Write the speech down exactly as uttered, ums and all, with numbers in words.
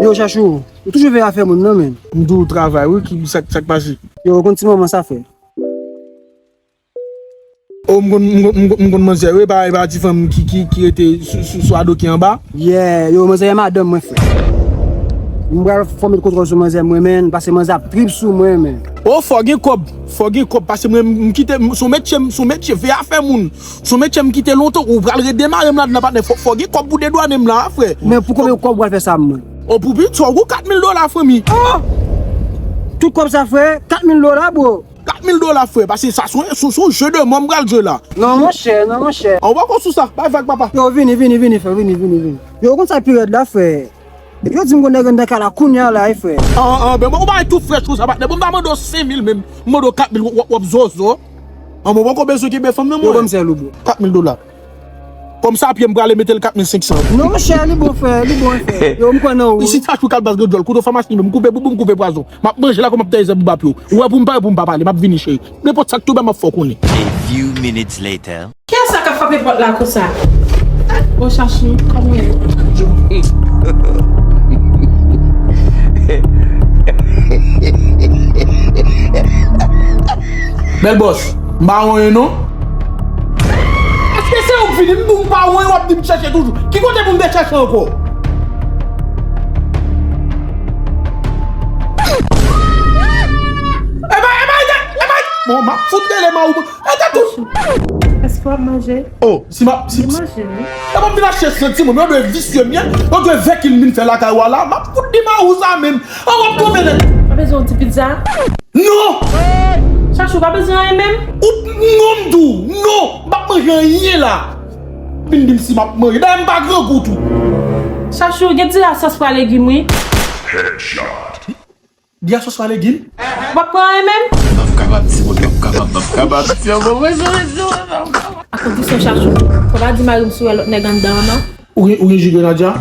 Yo, Chachou, ou toujou veye afè moun, non, men. M di w travay, wi, ki sa, sa k pase? Yo, ou konn ti manman sa fè. O, m konn, m konn, m konn, m konn manzè, wi, e pa, e pa ti fanm ki, ki, ki rete sou, sou, sou adoken anba? Yeah, yo, manzè, e madanm mwen, frè. M pral fòme kontwòl sou manzè mwen, men, paske manzè ap trip sou mwen, men. O, fò gen kòb, fò gen kòb, paske mwen, m kite, m, se yon metye, m, se yon metye, veye afè moun. Se yon metye m kite lontan, ou pral redemare m ladan, patnè. Fò, fò gen kòb pou dedwane m la, frè. Men pou konbyen kòb ou pral fè sa, mwen? O, pou piti, ou kat mil dola, fanmi. Oh! Tout kòb sa, frè, kat mil dola, bro. Kat mil dola, frè, paske sa se yon, se, se yon je de mò m pral jwe la. Non, monchè, non, monchè. An, ou poko sou sa, bay vag, papa. Yo, vini, vini, vini, frè, vini, vini, vini. Yo, ou konn sa pi rèd la, frè? Yo di m gon nèg anndan kay la kounye a la, wi, frè. An, an, ben, bon, ou bay tou frèch konsa, patnè. Bon, m pa mande w senk mil menm. M mande w kat mil, w, w, w ap zozo. An, bon, poko bezwen kenbe fanm nan, mwen. Yo, ban m sèl ou, bro. Kat mil dola. Kòm sa, pye m prale mete l kat mil senk san. Non, monchè, li bon, frè, li bon, frè. Yo, m kwè nan ou. Isi, Chachou, kalbas, grandyòl, kouto famasi, men m koupe boubou, m koupe pwazon. M ap manje la kòm m ap tèyè zèb boubap yo. Ou wè pou m pare pou m pa pale, m ap vini, cheri. Nenpòt sa k tonbe, m ap fè w konnen. A few minutes later. Kiyès sa k ap frape pòt la konsa? O, Chachou, kòman w ye? Bèl bòs, m pa wonyen non. Èske se ou k vini, m di w m pa wonyen, w ap di m chèche toujou? Ki kote pou m te chèche ankò? Epa, epa, epa, epa, bon, m ap fout rele Maou. Epa, tou. Èske w ap manje? Oh, si m ap, si, si. Manje, wi. Epa, m vin achte santi mwen, yo dwe visye m ye, yo dwe vèkil m vin fè lakay ou a la, m ap fout di Maou sa menm. An w ap tonbe nèt. Ou bezwen yon ti pizza? Non! Chachou, pa bezwen anyen menm? Ou, non, m di w, non! M p ap manje anyen la! Vin di m si m ap manje. Dayè, m pa grangou tou. Chachou, gen ti la sòs pwa legim, wi. Headshot. Di a sòs pwa legim? Ou p ap pran anyen menm? M p ap kapab, timoun, m p ap kapab, m p ap kapab. A kondisyon, Chachou, fò pa di mari m si w wè lòt nèg anndan an, non. Ou gen, ou gen ji grenadya?